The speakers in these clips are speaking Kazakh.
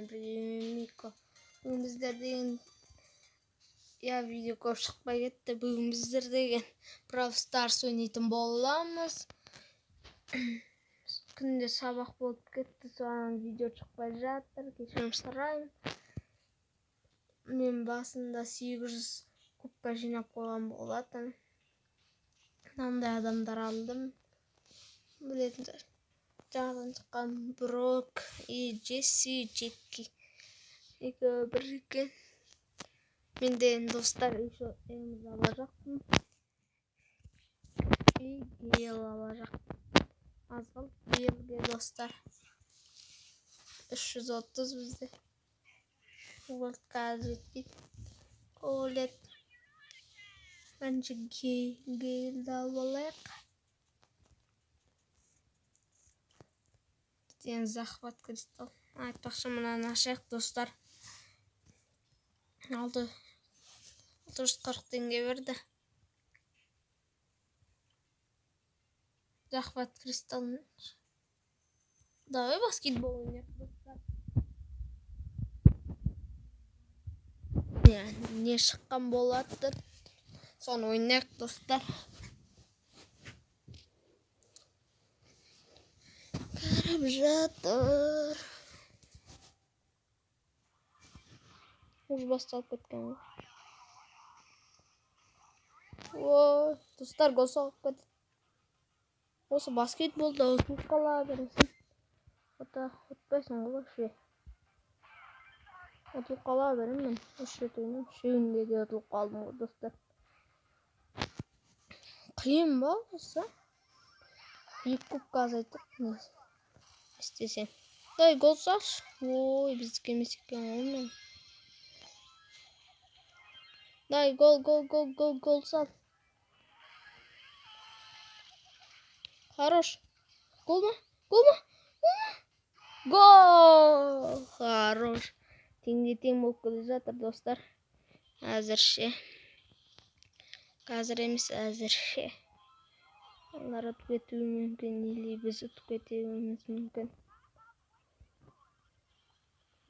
Сіздермен бірге мен Мико. Бүгін біздер деген я видео көп шықпай кетті. Бүгін біздер деген Brawl Stars ойнайтын боламыз. Күнде сабақ болып кетті, соған видео шықпай жатыр. Кешірім сұраймын. Мен басында 800 кубка жинап қойған болатын. Мынандай адамдар алдым. Білетіндер. Жаңадан шыққан Брок и Джесси, Джеки. Екеуі бір екен. Менде енді достар еще Эмз ала жақпын. И Гейл ала жақпын. Аз қалды Гейлге достар. 330 бізде. Голд қазір жетпейді. Колет. Бірінші Гейлді алып алайық. Деген захват кристалл. Айтпақшы, мынаны ашайық, достар. 640 теңге берді. Захват кристалл. Давай баскетбол ойнайық, достар. Не шыққан болады? Соны ойнайық, достар. Кіріп жатыр. Уже басталып кеткен ғой. Ой, достар, гол соғып кетті. Осы баскетболда ұтылып қала бересің. Ұтпайсың ғой вообще. Ұтылып қала беремін мен. 3 рет ойнап, үшеуінде де ұтылып қалдым ғой, достар. Қиын ба осы? 2 кубка азайттық. Істесең. Дай гол салшы. Ой, біздікі емес екен ғой мен. Дай гол, гол, гол, гол, гол сал. Хорош. Гол ма? Гол ма? Гол ма? Гол! Хорош. Теңде тең болып келе жатыр, достар. Әзірше. Қазір емес, әзірше. Олар ұтып кетуі мүмкін, или біз ұтып кетуіміз мүмкін.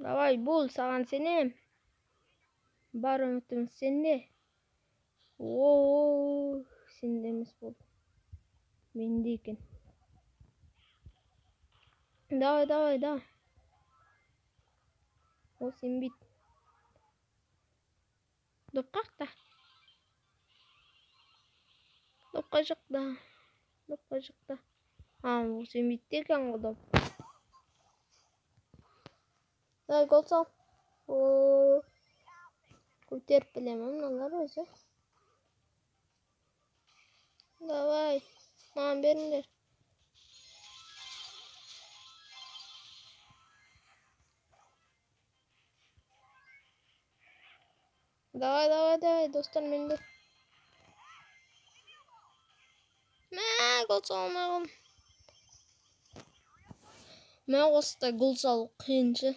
Давай, бол, саған сенем. Бар үмітім сенде. О, сенде емес болды. Менде екен. Давай, давай, давай. Ол сенбейді. Доп қақта. Доп қай жақта? Доп қай жақта? А, ол сенбейді екен ғой доп. Давай, гол сал. О, көтеріп білемін мыналар өзі. Давай, маған беріңдер. Давай, давай, давай, достар, менде. Мә, гол сала алмай қалдым. Мә, осыда гол салу қиын ше.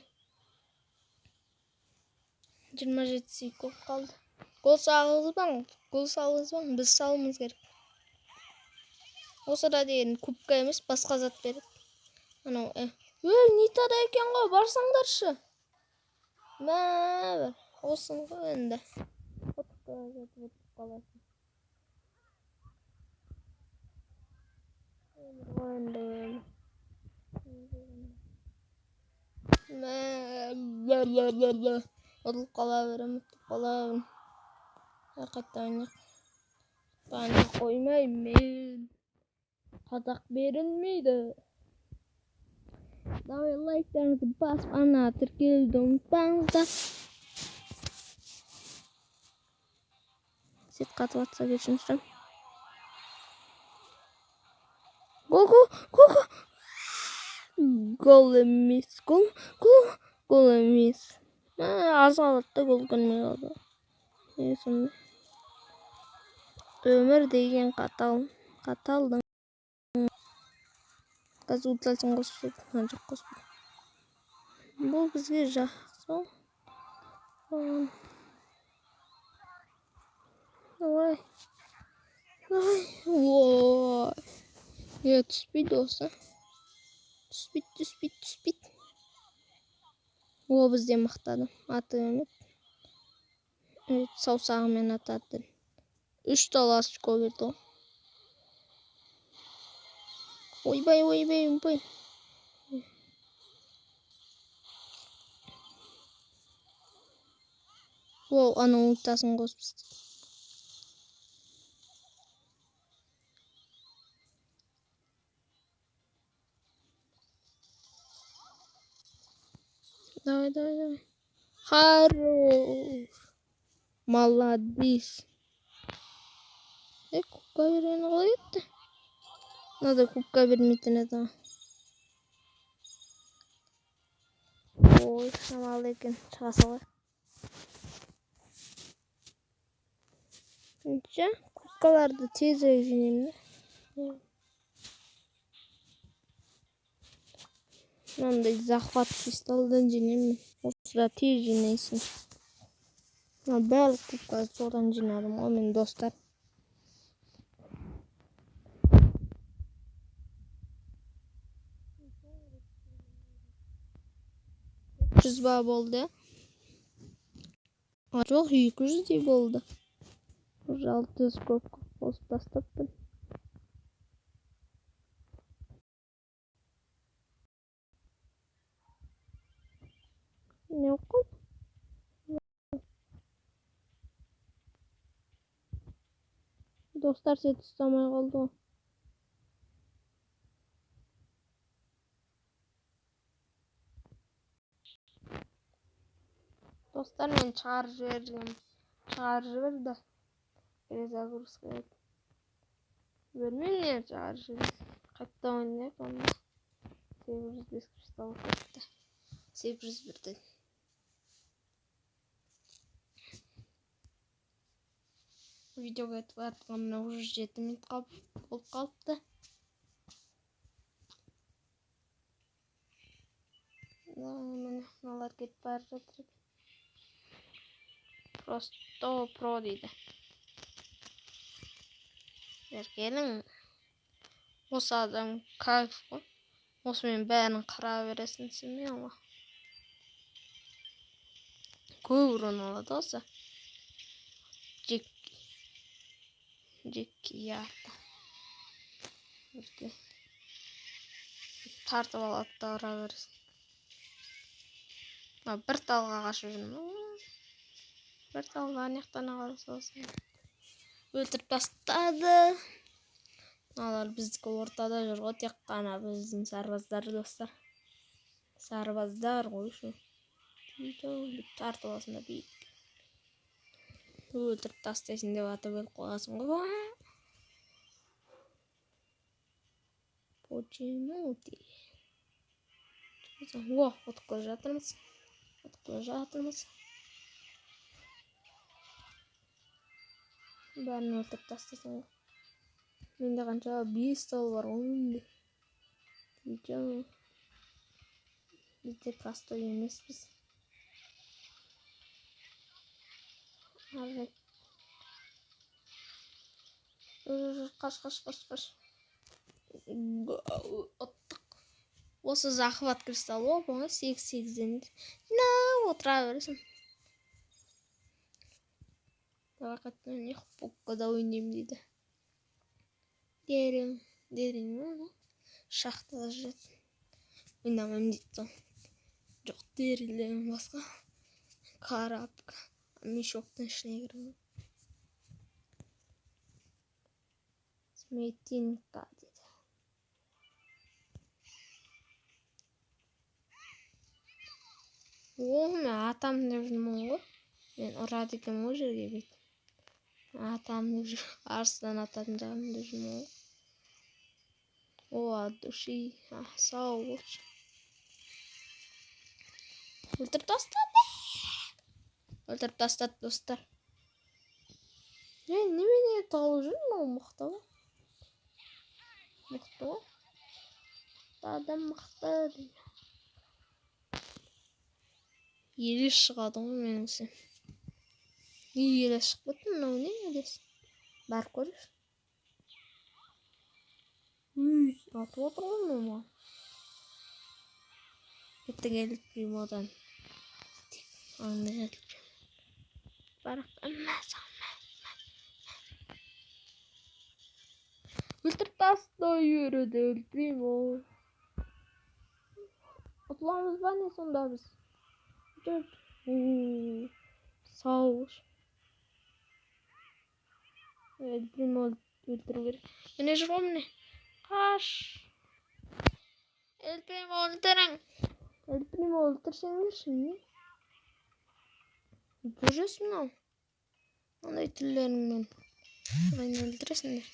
27 секунд қалды. Гол салғызбаң, гол салғызбаң, біз салуымыз керек. Осыда деген кубка емес, басқа зат береді. Анау, ей, Нитада екен ғой, барсаңдаршы. Мә, бір, осыны ғой енді. Ұтып қаласың, ұтып қаласың. Өмір ғой енді, өмір. Мә, бла, бла, бла, бла. Ұтылып қала беремін, ұтылып қала беремін. Қайта ойнайық. Бана қоймаймын мен. Қазақ берілмейді. Давай лайктарыңызды басып, ана тіркелуді ұмытпаңыздар. Сет қатып атса кешірім сұраймын. Гол, гол, гол, гол. Гол емес, гол, гол, гол емес. Аз қалады да гол көрмей қалды. Не сондай. Өмір деген қатал, қаталдың. Қазір утилізін қосып жіберді. Ха, жоқ, қоспады. Бұл бізге жақсы. Давай. Давай. Ой. Не, түспейді осы. Түспейді, түспейді, түспейді. О, бізде мықты адам. Аты емес. Саусағымен атады. 3 тал очко берді ғой. Ойбай, ойбай, ойбай. О, аның ультасын қосып тастады. Давай, давай, давай. Хорош. Молодец. Кубка бергені қалай кетті? Мынада кубка бермейтін еді. Ой, шамалы екен. Шыға салайық. Неше? Кубкаларды тезірек жинаймын да. Мынандай захват кристалдан жинаймын. Осыда тез жинайсың. Мына барлық кубкаларды содан жинадым ғой мен, достар. 100 ба болды? А, жоқ, екі жүздей болды. Уже алты жүз көп қосып тастаппын. Не болып қалды? Достар, сет ұстамай қалды ғой. Достар, мен шығарып жібердім. Шығарып жіберді. Перезагрузка ет. Білмеймін, не шығарып жіберді. Қайтадан ойнайық онда. 805 кристалл кетті. 801-ден. Видео кетіп жатқанына уже 7 минут болып қалыпты. Міне, мыналар кетіп бара жатыр екен. Просто про дейді. Бері келің. Осы адам кайф қой. Осымен бәрін қыра бересің смело. Көп урон алады осы. Джеки ярды. Бірге тартып алады да ұра бересің. Мына бір талға қашып жүрмін. Бір талға ана жақтан ағара саласың. Өлтіріп тастады. Мыналар біздікі ортада жүр ғой, тек қана біздің сарбаздар, достар. Сарбаздар ғой шу. Бүйтіп тартып аласың да бүйтіп. Өлтіріп тастайсың деп атып өліп қаласың ғой. Почему ты? О, ұтып келе жатырмыз. Ұтып келе жатырмыз. Бәрін өлтіріп тастайсың ғой. Менде қанша? 5 тал бар ғой менде. Бүйтіп. Біз де простой емеспіз. Қаш, қаш, қаш, қаш. Ұттық. Осы захват кристалл оп оңай сегіз сегізден жинап отыра бересің. Давай қайтадан ойнайық. Поккода ойнаймын дейді. Дерин, дерин ма? Шахтада жүреді. Ойнамаймын дейді сол. Жоқ, дерилерден басқа. Карабка. Мешоктың ішіне кірген. Сметинка деді. О, мен атам деп жүрмін ғой. Мен ұрады екенмін ғой жерге бүйтіп. Атам деп жүр. Арыстан ататын жағым деп жүрмін ғой. О, от души. Сау болшы. Өлтіріп тастады. Өлтіріп тастады, достар. Мен немене тауып жүрмін, ол мықты ғой. Мықты ғой. Мықты адам мықты дейді. Елес шығады ғой меніңше. Не елес шығып кетті, мынау не елес? Барып көрейікші. Үй, атып отыр ғой мынау маған. Ертең елітпеймін одан. Андай. Барақ. Өлтіріп тастай береді Эль Примо. Ұтыламыз ба не сонда біз? Сау. Эль Примо өлтіру керек. Міне жүр ғой міне. Қаш. Эль Примо өлтірің. Эль Примо өлтірсеңдерші не? Жүресің мынау. Андай түрлеріңмен. Мені өлтіресіңдер.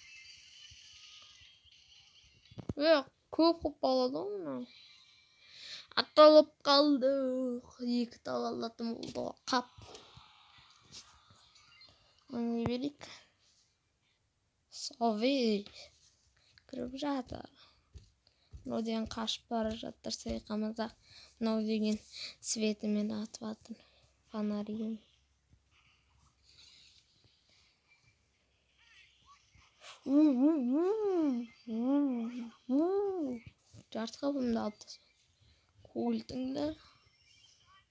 Көп қылып қалады ғой мынау. Атылып қалдық. 2 тал алатын болды ғой. Қап. Ойнай берейік. Сови. Кіріп жатыр. Мынау деген қашып бара жатыр сайқамызда. Мынау деген светімен атып жатыр. Фонаригін. Жарты қабымды алып тастадым. Көлдің де.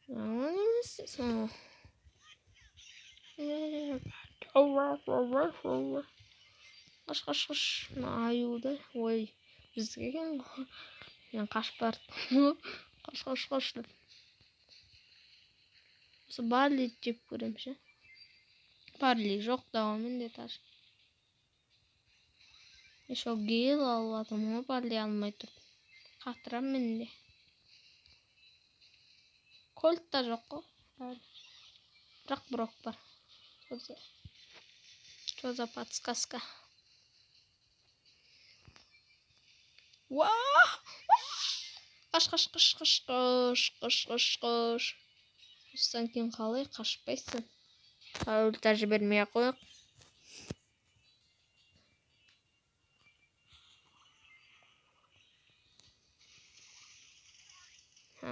Жаман емес. Қаш, қаш, қаш. Мына аюды. Ой, біздікі екен ғой. Мен қашып бардым. Қаш, қаш, қаш деп. Осы Барли жеп көремін ше. Барли жоқ да менде даже. Еще Гейл алып жатырмын ғой, Барли алмай тұрып. Қатырам менде. Кольт та жоқ қой. Бірақ Брок бар. Что за подсказка? Уа! Қаш, қаш, қаш, қаш, қаш, қаш, қаш, қаш. Осыдан кейін қалай қашпайсың? Ульта жібермей ақ қояйық.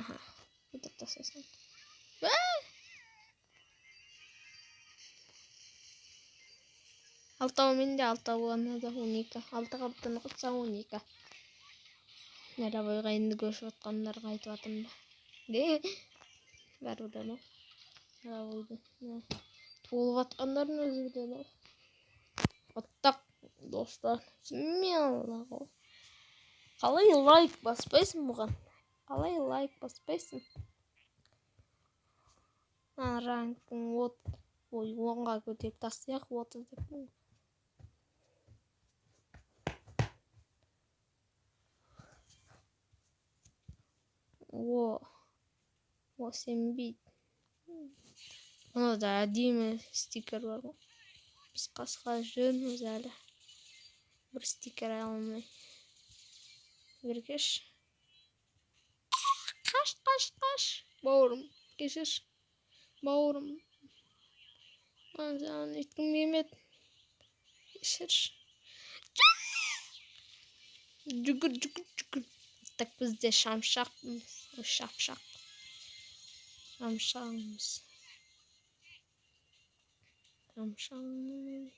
Аха, өлтіріп тастайсың. Алтау менде, алтау анада 12. Алтыға бүтін қылса 12. Мировойға енді көшіп жатқандарға айтып жатырмын ба? Де? Бәрі біледі ғой. Мировойды. Туылып жатқандардың өзі біледі ғой. Оттақ, достар. Смело ғой. Қалай лайк баспайсың бұған? Қалай лайк баспайсың? Рангтың от, ой, 10-ға көтеріп тастайық, 30 деп. О, сенбейді. Мынау да әдемі стикер бар ғой. Біз қасқа жүрміз әлі. Бір стикер алмай. Бергеш. Қаш, қаш, қаш. Бауырым, кешірші. Бауырым. Саған өйткім келмеді. Кешірші. Жүгір, жүгір, жүгір. Так бізде шамшақпыз. Шапшақ. Шамшағымыз. Шамшағымыз.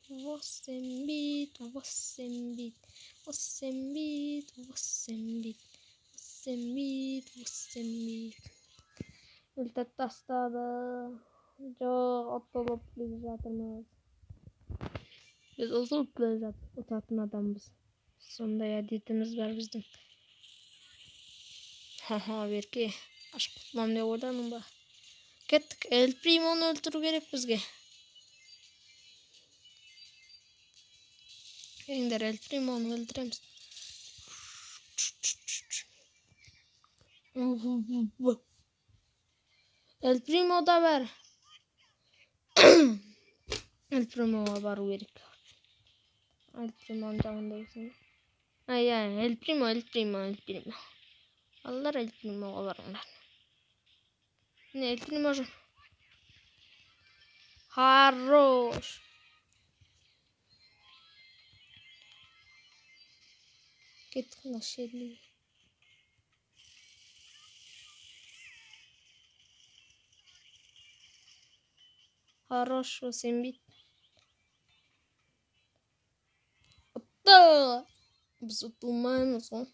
8 бит, 8 бит, 8 бит, 8 бит, 8 бит, 8 бит. Өлтіріп тастады. Жоқ, ұтылып келе жатырмыз. Біз ұтылып келе жатып ұтатын адамбыз. Сондай әдетіміз бар біздің. Ха-ха, Берке, қашып құтыламын деп ойладың ба? Кеттік, Эль Примоны өлтіру керек бізге. Келіңдер, Эль Примоны өлтіреміз. Эль Примо да бар. Эль Примоға бару керек. Эль Примоны жағында. Ай, ай, Эль Примо, Эль Примо, Эль Примо. Балалар, Эль Примоға барыңдар. Міне, Эль Примо жүр. Хорош. Кеттік мына шетіне. Хорош, сенбейді. Ұтты. Біз ұтылмаймыз ғой.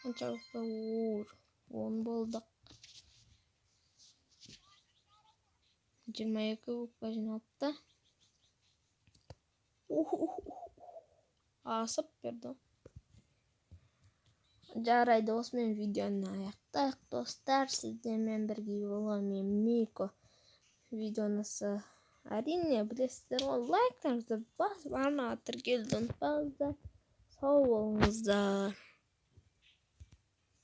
Қанша? 10 болдық. 22 буква жиналыпты. Асып берді. Жарайды, осымен видеоны аяқтайық, достар. Сіздермен бірге болған мен, Мико. Видеоны әрине білесіздер ғой, лайктарыңызды басып, арнаға тіркелуді ұмытпаңыздар. Сау болыңыздар.